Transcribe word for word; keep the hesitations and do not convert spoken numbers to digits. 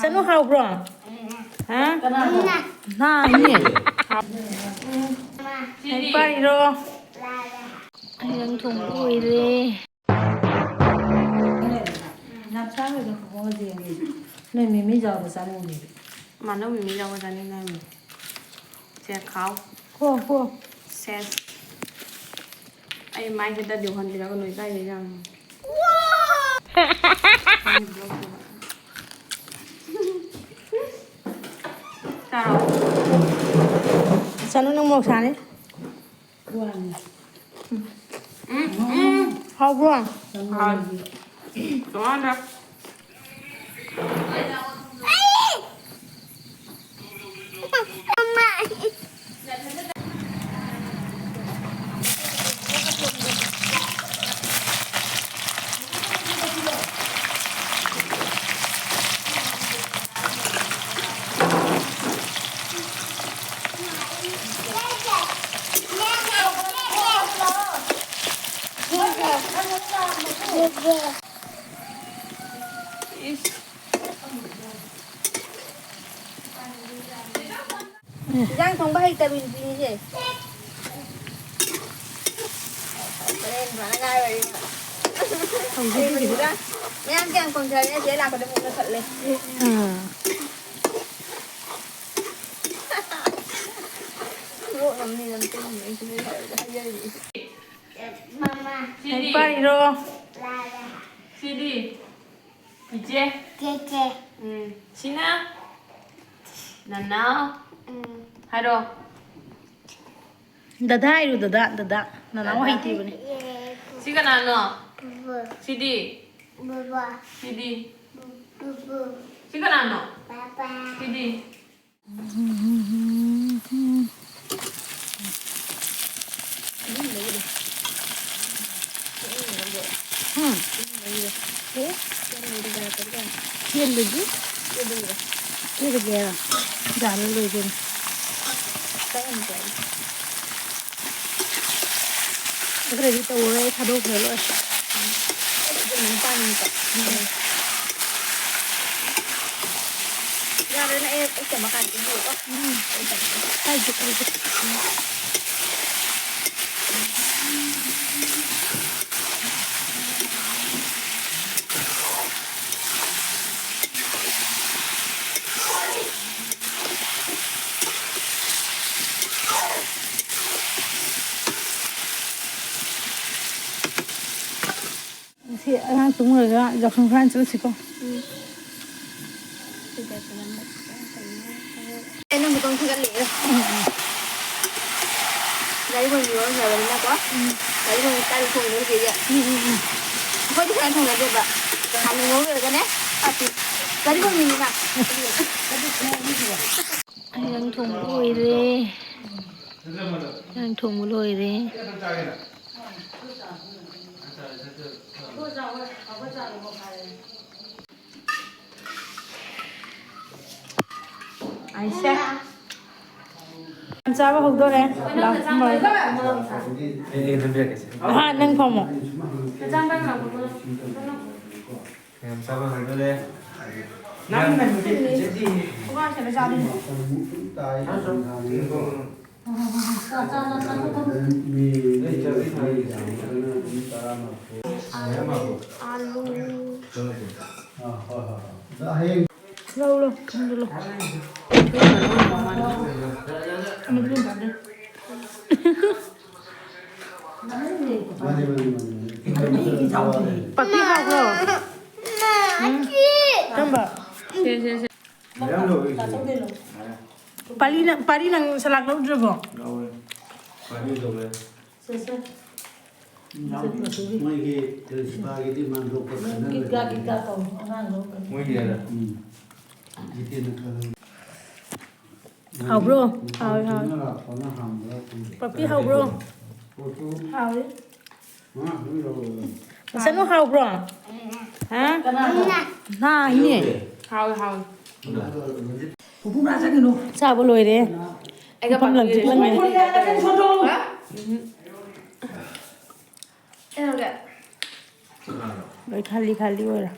ꯆꯅꯨ ꯍꯥꯎꯕ꯭ꯔꯣ? ꯍꯥ? ꯀꯅꯥꯅꯣ? ꯅꯥꯅꯤ꯫ ꯁꯤꯗꯤ? ꯂꯥꯏꯔꯤꯛ ꯄꯥꯔꯤꯔꯣ? ꯑꯩ ꯅꯪ ꯊꯣꯡꯕ ꯂꯣꯏꯔꯦ꯫ ꯅꯣꯏ ꯃꯤꯃꯤ ꯌꯥꯎꯕ ꯆꯥꯅꯤꯡꯉꯦ꯫ ꯃꯥꯅ ꯃꯤꯃꯤ ꯌꯥꯎꯕ ꯆꯥꯅꯤꯡꯉꯦ ꯍꯥꯏꯕꯅꯤ꯫ ꯁꯦ ꯈꯥꯎ꯫ ꯀꯣ, ꯀꯣ꯫ ꯁꯦꯁ꯫ ꯑꯩ ꯃꯥꯏꯁꯦ ꯇꯗꯤ ꯎꯍꯟꯕꯤꯔꯒ ꯅꯣꯏ ꯀꯥꯏꯗꯩ ꯌꯥꯝ꯫ ꯆꯥꯔꯣ꯫ ꯆꯅꯨ ꯅꯪ ꯃꯣꯔꯣꯛ ꯁꯥꯅꯤ꯫ ꯎꯝ, ꯎꯝ꯫ ꯍꯥꯎꯕ꯭ꯔꯣ? ꯍꯥꯎ꯫ ꯇꯣꯉꯥꯟꯗ꯫ ꯏꯁ꯫ ꯏꯟꯖꯥꯡ ꯊꯣꯡꯕ ꯍꯩꯇꯕꯤꯅꯤꯁꯦ꯫ ꯍꯣꯔꯦꯟ ꯑꯗꯨꯃꯥꯏꯅ ꯉꯥꯏꯔꯣꯏ꯫ ꯍꯧꯖꯤꯛꯀꯤꯗꯨꯗ꯫ ꯃꯌꯥꯝ ꯀꯌꯥꯝ ꯀꯪꯊꯔꯦ? ꯑꯁꯤ ꯂꯥꯛꯄꯗ ꯑꯃꯨꯛ ꯃꯨꯊꯠꯂꯦ꯫ ꯑꯥ꯫ ꯅꯣꯛꯅꯕꯅꯤ ꯅꯪ ꯇꯨꯝꯃꯤ, ꯑꯩꯁꯨ ꯅꯣꯏ ꯍꯥꯏꯔꯒ ꯍꯥꯏꯖꯔꯤꯅꯤ꯫ ꯃꯃꯥ꯫ ꯁꯤꯗꯤ? ꯂꯥꯏꯔꯤꯛ ꯄꯥꯔꯤꯔꯣ? ꯂꯥꯏꯔꯤꯛ꯫ ꯁꯤꯗꯤ? ꯆꯤꯆꯦ꯫ ꯆꯦꯆꯦ꯫ ꯎꯝ꯫ ꯁꯤꯅ? ꯅꯅꯥꯎ꯫ ꯎꯝ꯫ ꯍꯥꯏꯔꯣ꯫ ꯗꯗꯥ ꯍꯥꯏꯔꯣ, ꯗꯗꯥ, ꯗꯗꯥ꯫ ꯅꯅꯥꯎ ꯗꯗꯥ꯫ ꯍꯩꯇꯦꯕꯅꯦ꯫ ꯁꯤ ꯀꯅꯥꯅꯣ? ꯕꯨꯕꯨ꯫ ꯁꯤꯗꯤ? ꯕꯨꯕꯨ꯫ ꯁꯤꯗꯤ? ꯕꯨꯕꯨ꯫ ꯁꯤ ꯀꯅꯥꯅꯣ? ꯄꯥꯄꯥ꯫ ꯁꯤꯗꯤ? ꯎꯝ꯫ ꯀꯦꯟꯕꯒꯤ? ꯀꯦꯟꯕꯒꯤ ꯍꯥꯏꯔꯣ? ꯌꯥꯜꯂ ꯂꯣꯏꯗꯣꯏꯅꯤ꯫ ꯈꯔꯗꯤ ꯇꯧꯔꯦ, ꯊꯥꯗꯣꯛꯈ꯭ꯔꯦ ꯂꯣꯏ꯫ ꯎꯝ꯫ ꯉꯁꯤ ꯑꯉꯥꯡ ꯇꯨꯝꯈ꯭ꯔꯒ ꯌꯥꯎꯁꯪ ꯍꯨꯔꯥꯟ ꯆꯠꯂꯨꯁꯤꯀꯣ꯫ ꯑꯩꯅ ꯃꯇꯣꯡ ꯊꯤꯒꯠꯂꯛꯑꯦ꯫ ꯒꯥꯔꯤ ꯈꯣꯡ ꯌꯣꯟꯈ꯭ꯔꯕꯅꯤꯅꯀꯣ꯫ ꯒꯥꯔꯤ ꯈꯣꯡ ꯀꯥꯏꯗ ꯊꯣꯡꯉꯤꯅꯣ ꯍꯧꯖꯤꯛ? ꯑꯩꯈꯣꯏꯗꯤ ꯁꯨꯃꯥꯏꯅ ꯊꯣꯡꯅꯗꯦꯕ꯫ ꯍꯥꯟꯅ ꯉꯧꯔꯒꯅꯦ꯫ ꯒꯥꯔꯤ ꯈꯣꯡ ꯃꯤꯅꯤꯅ꯫ ꯏꯟꯖꯥꯡ ꯊꯣꯡꯕ ꯂꯣꯏꯔꯦ꯫ ꯏꯟꯖꯥꯡ ꯊꯣꯡꯕ ꯂꯣꯏꯔꯦ꯫ ꯑꯩꯁꯦ ꯆꯥꯕ ꯍꯧꯗꯣꯔꯦ꯫ ꯂꯥꯎ, ꯀꯨꯝꯃꯣ꯫ ꯑꯩ, ꯑꯩ ꯑꯗꯨꯝ ꯄꯤꯔꯛꯀꯦꯁꯦ꯫ ꯑꯍꯥ, ꯅꯪ ꯐꯝꯃꯣ꯫ ꯌꯥꯝ ꯆꯥꯕ ꯍꯧꯗꯣꯔꯦ꯫ ꯅꯪ ꯅꯪ ꯄꯤꯔꯛꯀꯦꯁꯦ꯫ ꯂꯧ, ꯂꯧ, ꯊꯨꯝꯗ ꯂꯧ꯫ ꯄꯥꯛꯄꯤ ꯍꯥꯎꯕ꯭ꯔꯣ? ꯎꯝ? ꯀꯔꯝꯕ? ꯁꯦ, ꯁꯦ, ꯁꯦ꯫ ꯄꯥꯔꯤ ꯅꯪ, ꯄꯥꯔꯤ ꯅꯪ ꯁꯂꯥꯛ ꯂꯧꯗ꯭ꯔꯕꯣ? ꯂꯧꯔꯦ꯫ ꯄꯥꯔꯤ ꯂꯧꯔꯦ꯫ ꯁꯦ, ꯁꯦ꯫ ꯃꯣꯏꯒꯤ ꯄ꯭ꯔꯤꯟꯁꯤꯄꯥꯜꯒꯤꯗꯤ ꯃꯥꯟꯗꯣꯞꯀ ꯈꯟꯅꯔꯣꯏ꯫ ꯒꯤꯠ ꯒꯥ, ꯒꯤꯠ ꯒꯥ ꯇꯧ, ꯑꯉꯥꯡꯗꯣ꯫ ꯃꯣꯏꯒꯤ ꯍꯥꯏꯔ? ꯎꯝ꯫ ꯖꯤꯇꯦꯟꯅ ꯈꯜꯂꯦ꯫ ꯍꯥꯎꯕ꯭ꯔꯣ? ꯍꯥꯎꯋꯦ, ꯍꯥꯎꯋꯦ꯫ ꯄꯥꯛꯄꯤ ꯍꯥꯎꯕ꯭ꯔꯣ? ꯄꯣꯠꯇꯨ ꯍꯥꯎꯋꯦ꯫ ꯃꯁꯅꯨ ꯍꯥꯎꯕ꯭ꯔꯣ? ꯍꯥ? ꯀꯅꯥꯅꯣ? ꯅꯥ ꯍꯥꯏꯅꯦ꯫ ꯍꯥꯎꯋꯦ, ꯍꯥꯎꯋꯦ꯫ ꯆꯥꯕ ꯂꯣꯏꯔꯦ꯫ ꯑꯩꯒ ꯃꯐꯝ ꯄꯥꯛꯄꯤ ꯂꯪꯇ꯭ꯔꯤꯛ ꯂꯪꯉꯦ꯫ ꯍꯥ? ꯎꯝ꯫ ꯀꯩꯗꯧꯔꯒꯦ? ꯂꯣꯏ ꯈꯥꯂꯤ ꯈꯥꯂꯤ ꯑꯣꯏꯔꯦ꯫